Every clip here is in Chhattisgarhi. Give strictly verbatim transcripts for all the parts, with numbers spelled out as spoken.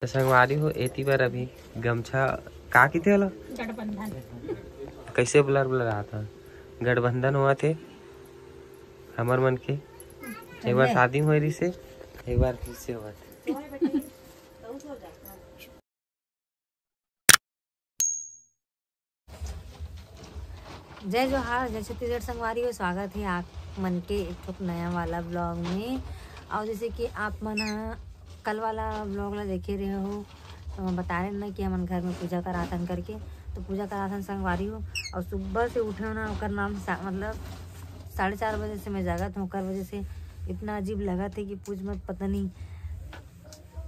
तो संगवारी हो, एती बर अभी गमछा का किथे होला? गठबंधन। कैसे blur blur आता? गठबंधन हुआ थे हमर मन के। एक बार शादी हुए रिसे, एक बार फिर से हुआ थे। जय जोहार, जय छत्तीसगढ़ संगवारी हो, स्वागत है आप मन के एक ठो नया वाला vlog में। और जैसे कि आप मन ह कल वाला vlog ला देखे रहे हो, तो मैं बता रहे ना कि हमन घर में पूजा कराथन करके। तो पूजा कराथन संगवारी हो, और सुबह से उठे हो ना, ओकर नाम सा-, मतलब साढ़े चार बजे से मैं जागत हूँ, ओकर वजह से इतना अजीब लगत है कि पूछ मत, पता नहीं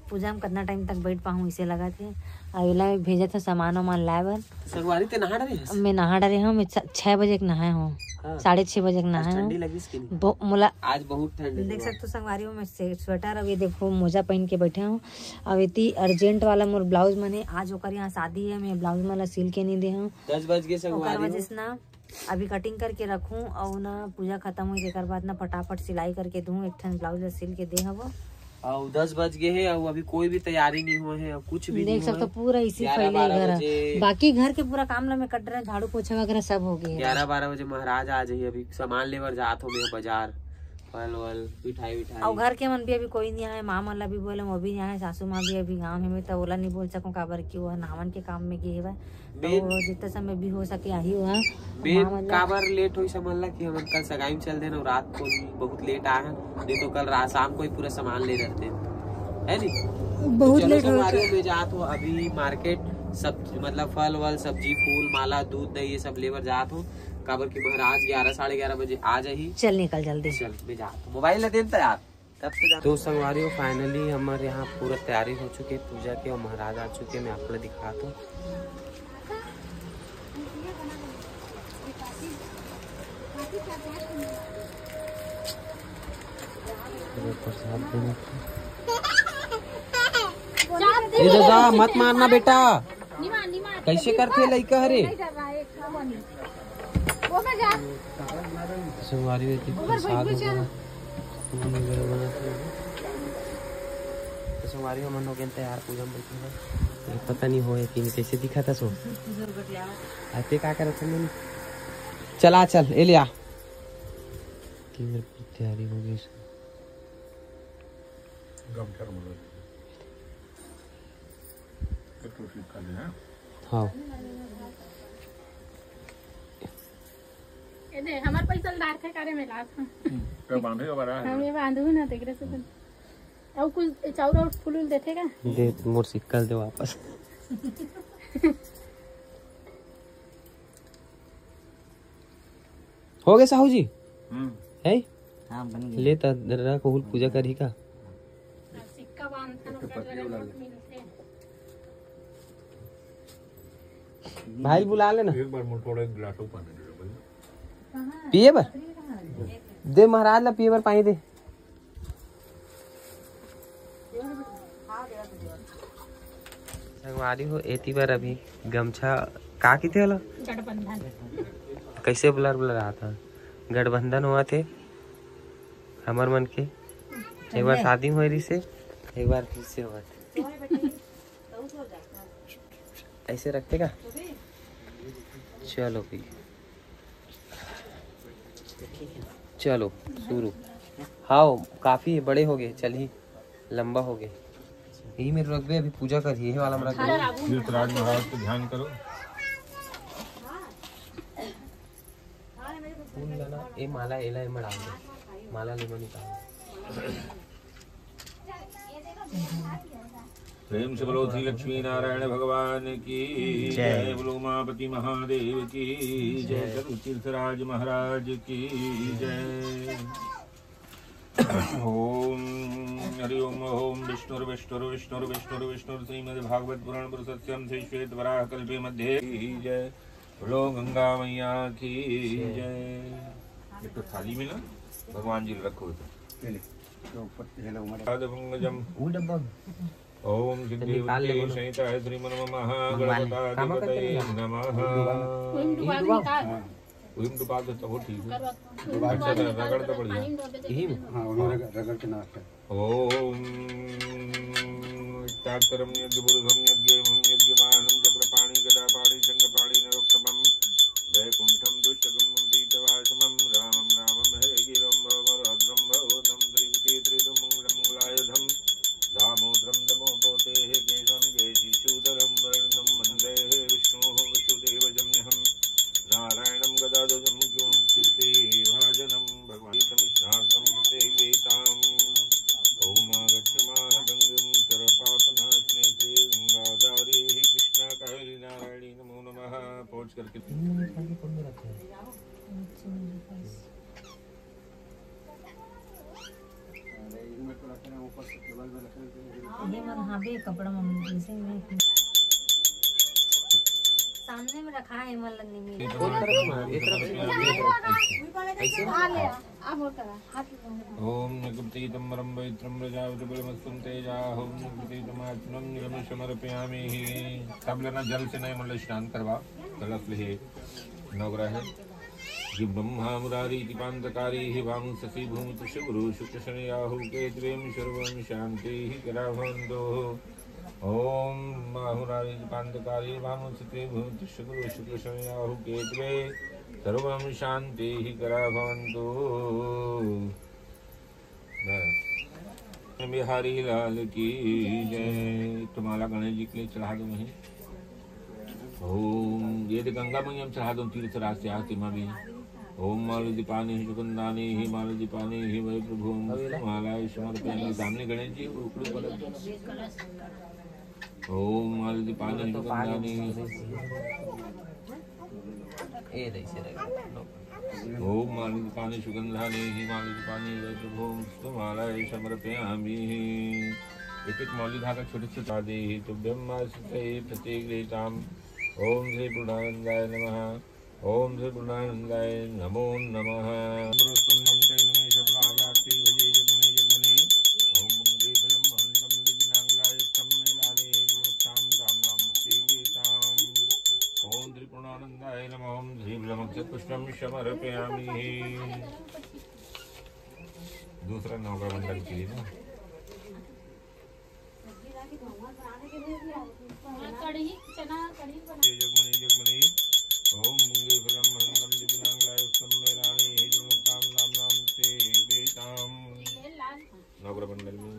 पूजा में कितना टाइम तक बैठ पाहूँ, इसे लगत है। और एला भेजत है सामान वामान लाए बर। संगवारी ते नहा डरे हस? मैं नहा डरे हूँ, मैं छ-, छह बजे के नहाए हूँ। हाँ। साढ़े छह बजे के आज नहाए हूँ। ठंडी लगिस कि नहीं? बहु-, मोला आज बहुत ठंड देख है। सकते हो संगवारी हो, मैं से-, स्वेटर, अब ये देखो मोजा पहन के बैठे हूँ। अब इतनी अर्जेंट वाला मोर ब्लाउज मने आज ओकर यहाँ शादी है, मैं ब्लाउज मन ला सिल के नहीं दे हूँ। दस बज के ओकर संगवारी वजह हो। से ना अभी कटिंग करके रखूँ और ना पूजा खत्म हुई, तेकर बाद ना फटाफट सिलाई करके दूँ, एक ठन ब्लाउज ला सिल के दे हवो। अउ दस बज गए हे, अउ अभी कोई भी तैयारी नहीं हुए हे, अउ कुछ भी देख नहीं सकते हुए। पूरा इसी ग्यारह फैले बारह घर। बजे। बाकी घर के पूरा काम ला मैं कर रहे, झाड़ू पोछा वगैरह सब हो गए हे। ग्यारह बारह बजे महाराज आ जाइए, अभी सामान लेबर जात हो मैं बाजार, फल वल, मिठाई विठाई। अउ घर के मन भी अभी कोई नहीं आए, माँ मन ला भी बोले, वो भी नहीं आए, सासू माँ भी अभी गाँव में, मैं तो ओला नहीं बोल सकूँ, काबर कि वो नावन के काम में गए हे। तो main वो जितना समय भी हो सके आही हुआ। Main माँ मन ला काबर लेट होई समझ ला कि हमन कल सगाई में चल देना, रात को भी बहुत लेट आए हैं, नहीं तो कल रात शाम को ही पूरा सामान ले रहते हैं, है नी? बहुत तो चलो लेट हो संगवारी हो, मैं जात हो अभी मार्केट, सब मतलब फल वल, सब्जी, फूल, माला, दूध, दही, ये सब लेबर जात हो, काबर कि महाराज ग्यारह, साढ़े ग्यारह बजे आ जाही। चल निकल जल्दी। चल, मैं जात हो, मोबाइल ला देन त यार। तब से तो संगवारी हो, finally हमर यहाँ पूरा तैयारी हो चुके पूजा के, और महाराज आ चुके, मैं आप लोग दिखाता हूँ। प्रसाद देना। ए दादा, मत मारना बेटा। कैसे करथे लइका हरे? संगवारी हो, एती प्रसाद वगैरह, फूल वगैरह बनात हे। तो संगवारी हो, हमन हो गेन तैयार, पूजा में बैठे हैं। ये पता नहीं होए कि कैसे दिखा था सो। आते का करत हन? चला चल, ए ले आ। तीन रुपये तैयारी हो गई सो। गमछा रुमाल। एक ठो सिक्का दे, हाँ। हाँ। ए दे, हमर पैसा ल डारथे कारे में लात हूँ। हम्म, तो बांधे का बड़ा है। हम ये बांधू ना, तेकरे से तो। अउ कुछ चाउर और फूल उल देथे का? दे, मोर सिक्का ल दे वापस। हो गए साहू जी? हम्म। है? हाँ, बन गया। ले त रख, ओहू ल पूजा करही का? सिक्का बांधथन, ओकर जरा मत मिलथे। भाई ल बुला लेना। एक बार मोर थोड़ा एक गिलास और पानी दे दो भाई। पिए बर? दे महाराज ला पिए बर पानी दे। संगवारी हो, एती बर अभी गमछा का किथे होला? गठबंधन। कैसे blur blur आता? गठबंधन हुआ थे हमर मन के। एक बार शादी हुए रिसे, एक बार फिर से हुआ थे। ऐसे रखते का? चलो भाई, चलो शुरू। हाँ, काफी बड़े हो गए, चल ही लंबा हो गए। यही में रखबे, अभी पूजा करिए, यही वाला में रख दे। तीर्थराज महाराज को ध्यान करो। फूल ला ना, ए माला, एला एमा डाल दे। माला ले निकाल दे। प्रेम से बोलो श्री लक्ष्मी नारायण भगवान की जय। जय। बोलो उमापति महादेव की जय। जय। चलो तीर्थराज महाराज की जय। ओम हरि ओम। ओम विष्णुर विष्णुर विष्णुर विष्णुर विष्णुर श्रीमद् भागवत पुराण पुरुषोत्तम श्री श्वेत वराह कल्पे मध्ये की जय। बोलो गंगा मैया की जय। एक तो थाली में ना भगवान जी रखो तो। ये ले, जो ऊपर ये लो हमारे। पादपंकजम। वो डब्बा। ओम सिद्धि निकाल ले बुद्धि बोलो। सहिताय श्रीमन मंगवा ले। महागणपताधिपतये नमः। वही डुबा के निकाल। हाँ। वही में डुबा दे तो वो ठीक है। अच्छा, रगड़ तो बढ़िया। यही में? हाँ, उन्होंने रगड़, रगड़ के नाश्ता। ओम शास्त्रं यज्ञपुरुषं यज्ञेमं यज्ञवाहनं चक्रपाणि गदापाणि शङ्खपाणि नरोत्तमं वैकुण्ठं दुष्टगुम्फं पीतवासमं रामं रामं हरे गिरं भवभद्रं भवभद्रं श्रीपति श्रीधुमङ्गलं मङ्गलायुधं दामोदरं दमोपोतेः केशं केशिसूदरं वरणिनं वन्दे विष्णोः वसुदेवजम्यहं नारायणं गदाध्वजं मुख्यमन्त्रिश्रीभाजनं भगवान्तं कृष्णार्थं प्रत्येकताम्। ॐ आगच्छ महागङ्गं सर्वपापनाशिनी श्रीगङ्गाधारी कृष्णा कावेरी नारायणी नमो नमः। पहुँच करके तीन मिनट करके कौन में रखा है? ये मन हाँ बे कपड़ा मम्मी जैसे में सामने में रखा है, मन लगने में। एक तरफ से, एक तरफ से। ऐसे? हाँ, ले आ। आप वो करा, हाथ में। ॐ निगृहीतं वरं पवित्रं प्रजापतिबलमस्तुं तेजाः। ॐ निगृहीतमात्मनं निगम समर्पयामि। सब जना जल से नए मतलब स्नान करवा, कलश ले नवग्रह है। ये ब्रह्मा मुरारी दीपांतकारी है, वाम शशि भूमि तृष गुरु शुक्र शनि राहु केतु सर्वम शांति ही करा भवंतु। ॐ माहुरारी दीपांतकारी वाम शशि भूमि तृष गुरु शुक्र शनि राहु केतु सर्वम शांति ही करा भवंतु। बस। बिहारी लाल की जय। तो माला गणेश जी के लिए चढ़ा दो वहीं। ओम, ये तो गंगा मैया में चढ़ा दो, तीर्थ राज से आके माँ भी। ओम मालती पानी सुगंधानी ही, मालती पानी ही वै प्रभु, ओम माला समर्पयामि। सामने गणेश जी, ऊपर ऊपर। ओम मालती पानी सुगंधानी। ए, ऐसे रहेगा। ओम मालती पानी सुगंधानी ही, मालती पानी वै प्रभु, ओम माला समर्पयामि। एक एक मौली धागा छोटे छोटे दे ही तुभ्यम मासते प्रतिगृहीताम। ओम श्री पूर्णानंदाय नमः। ओम श्री पूर्णानंदाय नमो नमः। पुरुषोत्तम तेन मे सफला व्याप्ति भजे जगमने जगमने। ओम मंगली फलम हंतम दिव्यनांगलाय सम्मेलाने योक्ताम राम राम प्रतिगृहीताम। ओम श्री पूर्णानंदाय नमः। ओम श्री फलम अक्षत पुष्पम समर्पयामि। दूसरा नौका मंडल के लिए ना। हाँ, कढ़ी, चना, कढ़ी बना। जगमनी, जगमनी। ओम मुंगे फलम हंगम दिव्यांग लाय उत्तम मेलानी ही जो काम नाम नाम से वेदाम। ये लाल। नवग्रह मंडल में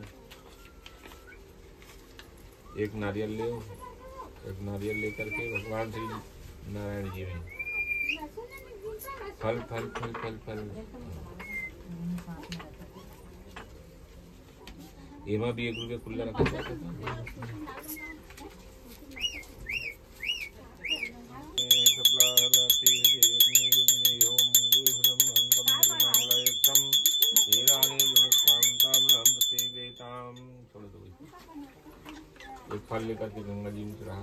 एक नारियल ले, एक नारियल लेकर के भगवान श्री नारायण जी में फल, फल, फल, फल, फल। एमा भी एक रुपया खुला रखा जाता था। छोड़ दो। एक फल लेकर के गंगा जी में चढ़ा।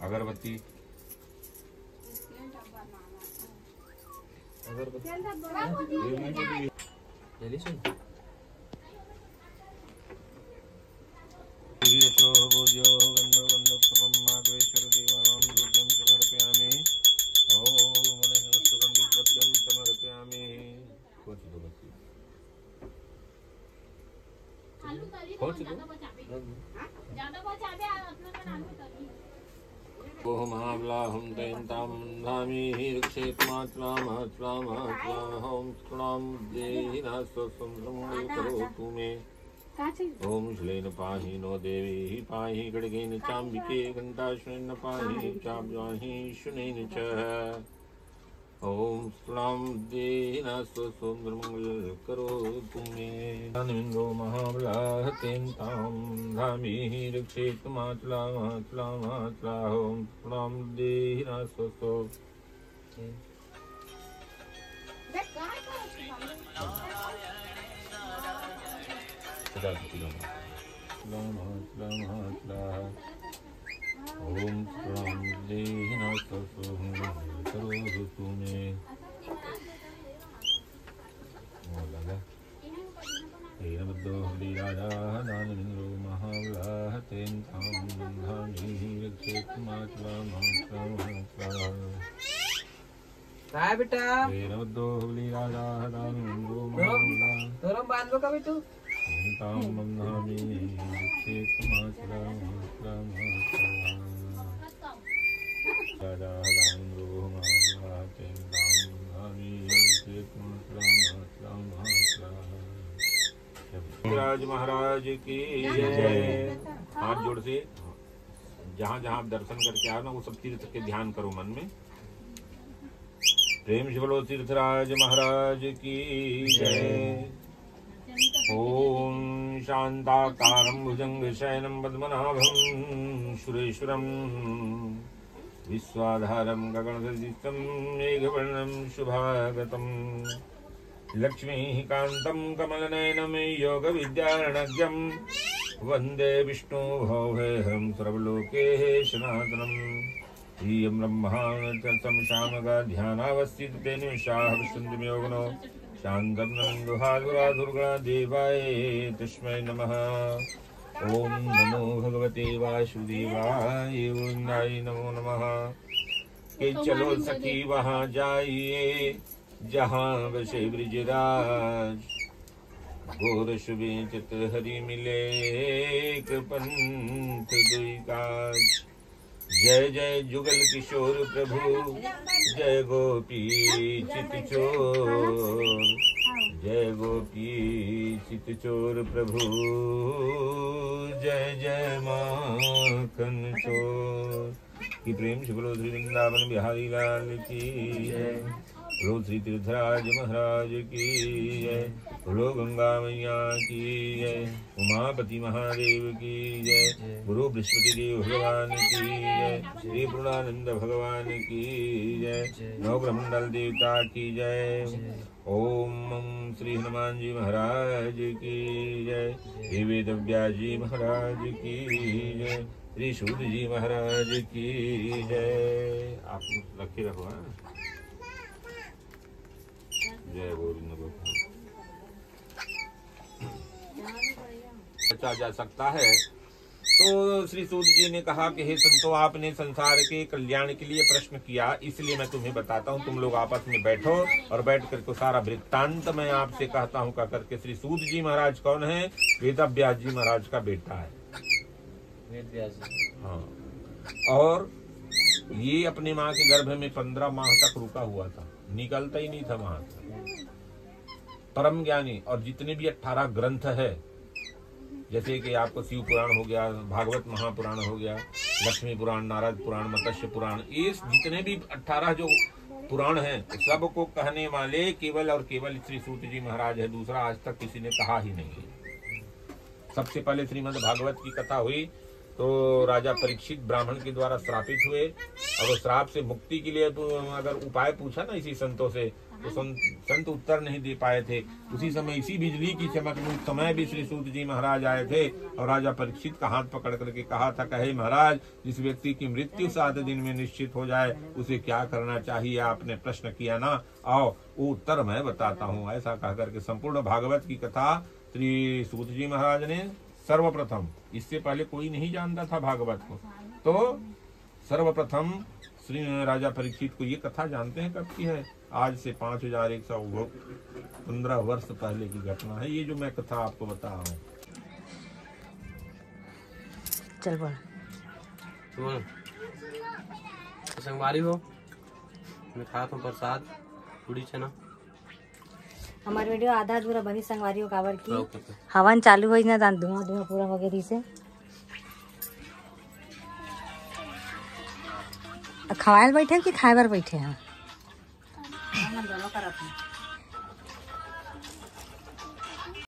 अगरबत्ती। अगरबत्ती। जल्दी सुन। शीर्षो भोज्यो गन्धो गन्धोत्सवं महाकालेश्वर देवानां धूपं समर्पयामि। ॐ मनसुगन्धिद्रव्यं समर्पयामि। कौन सी दो बत्ती? कौन सी दो? ज्यादा बचावे, अपना का नाम बता दी। ओह महाबलाहं तयन्तां धामीहि रक्षेत् मातला महातला महातला। ॐ सुतणां देहि नास्वसं ब्रह्मणि करोतु मे। ॐ शलेन पाहि नो देवीहि पाहि खड्गेन चाम्बिके घण्टाशनेन पाहि चाब्जाहि शनेन च। ॐ सुतणां देहि नास्वसं ब्रह्मणि करोतु मे। आनन्दो महाबलाः तयन्तां धामीहि रक्षेत् मातला महातला महातला। ॐ सुतणां देहि नास्वसं। ॐ सुतणां देहि नास्वसं ब्रह्मणि करोतु मे। वो लगा। दोहली राजा दानवेंद्रो महाबला, तेन तां बंधामि रक्षेत मातला मातला मातला। काय बेटा? तेन दोहली राजा दानवेंद्रो तोरम, महाबला। तोरम बांध लो कभी तू। तेन तां बंधामि रक्षेत मातला मातला मातला। राजा दानवेंद्रो महाबला, तेन तां बंधामि रक्षेत मातला मातला मातला। राज महाराज की जय। हाथ जोड़ से जहाँ जहाँ आप दर्शन करके आए ना, वो सब तीर्थ के ध्यान करो मन में। प्रेम से बोलो तीर्थराज महाराज की जय। ओम शांताकारं भुजंग शयनं पद्मनाभं सुरेश्वरं विश्वाधारं गगनसदृशं मेघवर्णं शुभागतम्। लक्ष्मीकान्तं कमलनयनं योगविद्यारणज्ञं वन्दे विष्णु भवभयहरं सर्वलोकेश सनातनम्। श्रियं ब्रह्माणं शामका ध्यानावस्थित तेन शाः पश्यन्ति योगिनो। शान्तं नमन्दुहासुरासुरगणा देवाय तस्मै नमः। ओम नमो भगवते वासुदेवाय गोविंदाय नमो नमः। के चलो सखी वहाँ जाइए जहाँ बसे ब्रजराज। गोरस बेचत हरि मिले एक पंथ दुई काज। जय जय जुगल किशोर प्रभु, जय गोपी चित चोर, जय गोपी चित चोर प्रभु, जय जय माखन चोर। कि प्रेम से बोलो श्री वृंदावन बिहारी लाल की जय, बोलो श्री तीर्थराज महाराज की जय, बोलो गंगा मैया की जय, उमापति महादेव की जय, गुरु बृहस्पति देव भगवान की जय, श्री पूर्णानंद भगवान की जय, नवग्रह मंडल देवता की जय। ओम श्री हनुमान जी महाराज की जय, श्री वेद व्यास जी महाराज की जय, श्री सूत जी महाराज की जय। आप रखे रहो, हाँ। जय गोविंद गोपाल। बचा जा सकता है। तो श्री सूत जी ने कहा कि हे संतो, आपने संसार के कल्याण के लिए प्रश्न किया, इसलिए मैं तुम्हें बताता हूँ। तुम लोग आपस में बैठो और बैठ करके सारा वृत्तांत मैं आपसे कहता हूँ। कह करके श्री सूत जी महाराज कौन है? वेद व्यास जी महाराज का बेटा है। वेद व्यास जी। हाँ। और ये अपनी माँ के गर्भ में पंद्रह माह तक रुका हुआ था, निकलता ही नहीं था वहां से। परम ज्ञानी। और जितने भी अठारह ग्रंथ है, जैसे कि आपको शिव पुराण हो गया, भागवत महापुराण हो गया, लक्ष्मी पुराण, नारद पुराण, मत्स्य पुराण, ये जितने भी अठारह जो पुराण हैं, सबको कहने वाले केवल और केवल श्री सूत जी महाराज है, दूसरा आज तक किसी ने कहा ही नहीं है। सबसे पहले श्रीमद् भागवत की कथा हुई तो राजा परीक्षित ब्राह्मण के द्वारा श्रापित हुए और वो श्राप से मुक्ति के लिए तो अगर उपाय पूछा ना इसी संतों से, तो सं-, संत उत्तर नहीं दे पाए थे। उसी समय इसी बिजली की चमक में उस समय भी श्री सूत जी महाराज आए थे और राजा परीक्षित का हाथ पकड़ करके कहा था, कहे महाराज, जिस व्यक्ति की मृत्यु सात दिन में निश्चित हो जाए, उसे क्या करना चाहिए? आपने प्रश्न किया ना, आओ वो उत्तर मैं बताता हूँ। ऐसा कह करके संपूर्ण भागवत की कथा श्री सूत जी महाराज ने सर्वप्रथम, इससे पहले कोई नहीं जानता था भागवत को, तो सर्वप्रथम श्री राजा परीक्षित को ये कथा जानते हैं कब की है? आज से पाँच हजार एक सौ पंद्रह वर्ष पहले की घटना है ये, जो मैं कथा आपको बता रहा हूँ। चल बोल। सुन, संगवारी हो, मैं खात हूँ प्रसाद, पूड़ी चना। हमार वीडियो आधा अधूरा बनी संगवारी हो, काबर की ओके, ओके। हवन चालू होइस ना, तान धुआं धुआं पूरा हो गया से। खवाए बर बैठे हो कि खाए बर बैठे हो? हम दोनों करत हैं।